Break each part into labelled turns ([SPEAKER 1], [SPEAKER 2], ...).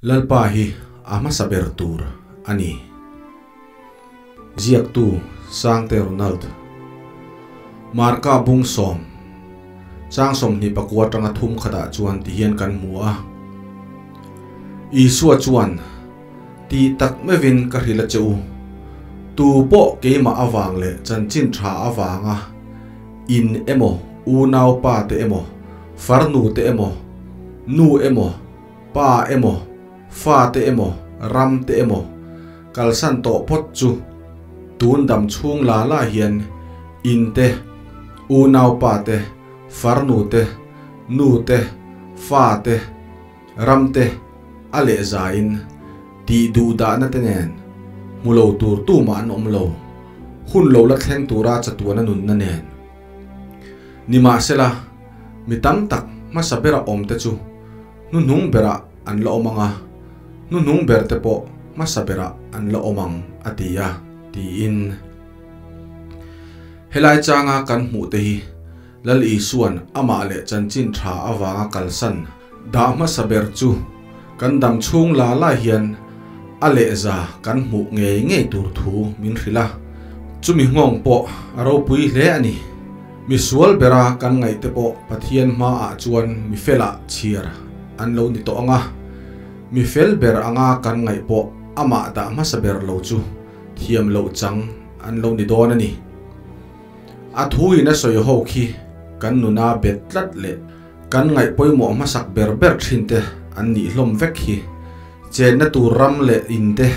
[SPEAKER 1] Lalpa hi a hmasa ber tur a ni. Ziaktu Sangte Ronald. Marka bung sawm chang 29 atanga thum khatah chuan ti hian kan hmu a. Isua chuan, Ti tak meuhin ka hrilh a che u. Tu pawh keimah avang leh chanchin tha avanga in emaw, unaupa te emaw, farnu te emaw, nu emaw, pa emaw, fa te emaw, ram te emaw kalsan tawh phawt chu tun dam chhung la la hian in te, unaupa te, farnu te, nu te, fa te, ram te a leh zain tih duh dahna te nen hmu lo tur tumah an awm lo, hun lo la thleng tura chatuana nunna nen. Nimahsela, mi tam tak hmasa bera awmte chu hnuhnung berah an la awm ang a, hnuhnung berte pawh hmasa berah an la awm ang, a ti a, tiin. Helai changa kan hmuhte hi Lal Isua'n amah leh chanchin tha avanga kalsan dah hmasa ber chu kan dam chhung la lai hian a lehza kan hmuh ngei ngei tur thu min hrilh a, chumi nghawng pawh a ropui hle a ni. Mi sual bera kan ngaihte pawh Pathian hmaah chuan mi felah chhiar an lo ni tawh ang a, mi fel ber anga kan ngaih pawh amah dah hmasa ber lo chu thiam loh chang an lo ni dawn a ni. A thuin a sawi ho khi kan nuna bet tlat leh kan ngaih pawimawh hmasak ber ber thinte an nih hlawm vek hi. Chenna tur ram leh inte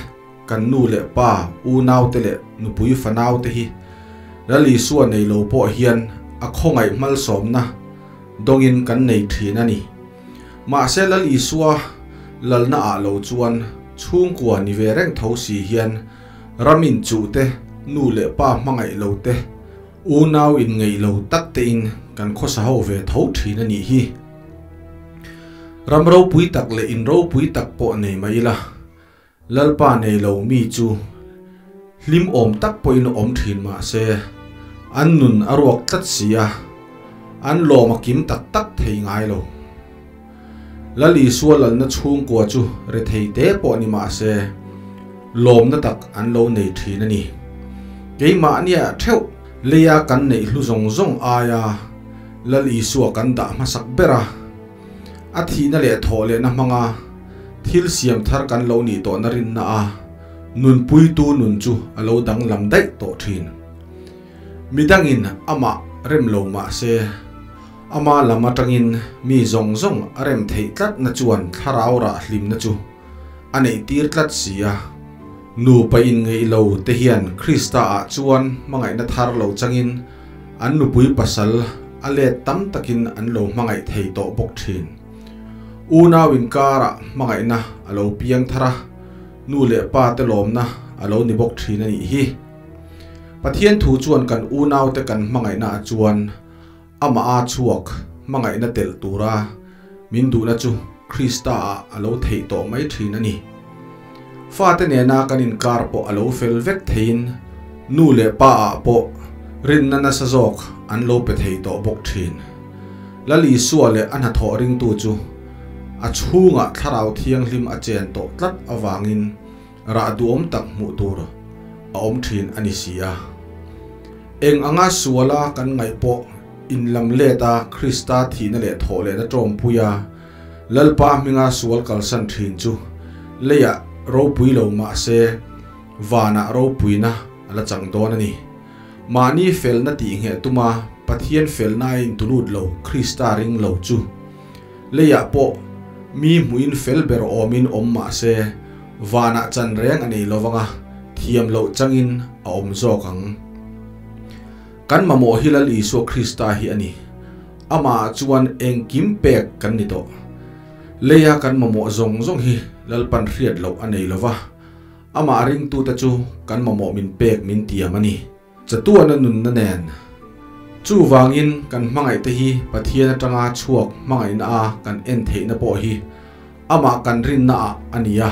[SPEAKER 1] kan nu leh pa, unaute leh nupui fanaute hi Lal Isua nei lo pawh hian a khawngaih hmalsawmna dawngin kan nei thin a ni. Mahse Lal Isua lalna ah lo chuan chhungkua ni ve reng tho si hian ram inchuh te, nu leh pa hmangaih lo te, unau inngeih lo tak tein kan khawsa ho ve tho thin a nih hi. Ram ropui tak leh in ropui tak pawh nei mah ila, Lalpa nei lo mi chu hlim awm tak pawhin awm thin mah se, an nun a ruak tlat si a, an lawm a kim tak tak thei ngai lo. Lal Isua lalna chhungkua chu rethei te pawh ni mah se, lawmna tak an lo nei thin a ni. Keimahnia theuh leia kan neih hlu zawng zawng aia Lal Isua kan dah hmasak ber a, A thihna leh thawh lehna hmanga thil siam thar kan lo nih tawhna rinna a nunpuitu nun chu a lo danglam daih tawh thin. Midangin amah rem lo mah se, ama lam atangin mi zawng zawng a rem theih tlatna chuan thlarau rah hlimna chu a neih tir tlat si a. Nupa inngeih lo te hian Krista ah chuan hmangaihna thar lo changin An nupui pasal a let tam takin an lo hmangaih thei tawh bawk thin. Unau inkarah hmangaihna a lo piang thar a, nu leh pa te lawmna a lo ni bawk thin a nih hi. Pathian thu chuan kan unaute kan hmangaihna ah chuan amah a chhuak hmangaihna telh tura min duhna chu Krista ah a lo theih tawh mai thin a ni. Fate nena kan inkar pawh a lo fel vek theiin nu leh pa ah pawh rinna nasa zawk an lo pe thei tawh bawk thin. Lal Isua leh a hnathawh ringtu chu a chhungah Thlarau Thianghlim a chen tawh tlat avangin rah duhawm tak hmuh tur a awm thin a ni si a. Eng anga suala kan ngaih pawh inlam let a Krista thihna leh thawh lehna tawmpui a, Lalpa hminga sual kalsan thin chu leiah ropui lo mah se vanah ropuina a la chang dawn a ni. Mahni felna tih ngheh tuma Pathian felna a intulut lo Krista ring lo chu leiah pawh mi hmuhin fel ber awmin awm mah se vanah chan reng a nei lovanga thiam loh changin a awm zawk ang. Kan mamawh hi Lal Isua Krista hi a ni. Amah chuan engkim pek kan ni tawh. Leia kan mamawh zawng zawng hi Lalpan hriat loh a nei lo va, amah ringtute chu kan mamawh min pek min tiam a ni. Chatuana nunna nen. Chuvangin kan hmangaihte hi Pathian atanga chhuak hmangaihna a kan en theihna pawh hi amah kan rinna ah a ni a.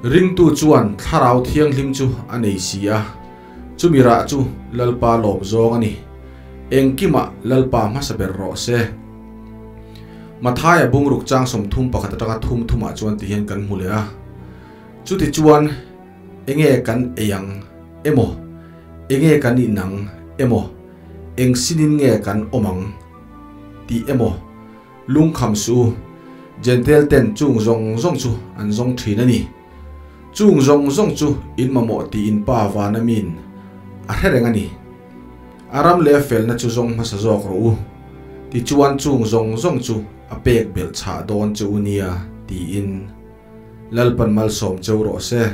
[SPEAKER 1] Ringtu chuan Thlarau Thianghlim chu a nei si a. Chumi rah chu Lalpa lawm zawng a ni. Engkimah Lalpa hmasa ber rawh se. Mathaia bungruk chang 31 atanga thum thumah chuan ti hian kan hmu leh a. Chuti chuan enge kan ei ang emaw, enge kan in ang emaw, eng sinin nge kan awm ang tih emaw lungkham suh u. Jentail ten chung zawng zawng chu an zawng thin a ni. Chung zawng zawng chu in mamawh tih in Pa vana miin a hre reng a ni. A ram leh a felna chu zawng hmasa zawk rawh u. Tichuan chung zawng zawng chu a pek belh chhah dawn che u nia tiin Lalpan malsawm cheu rawh se.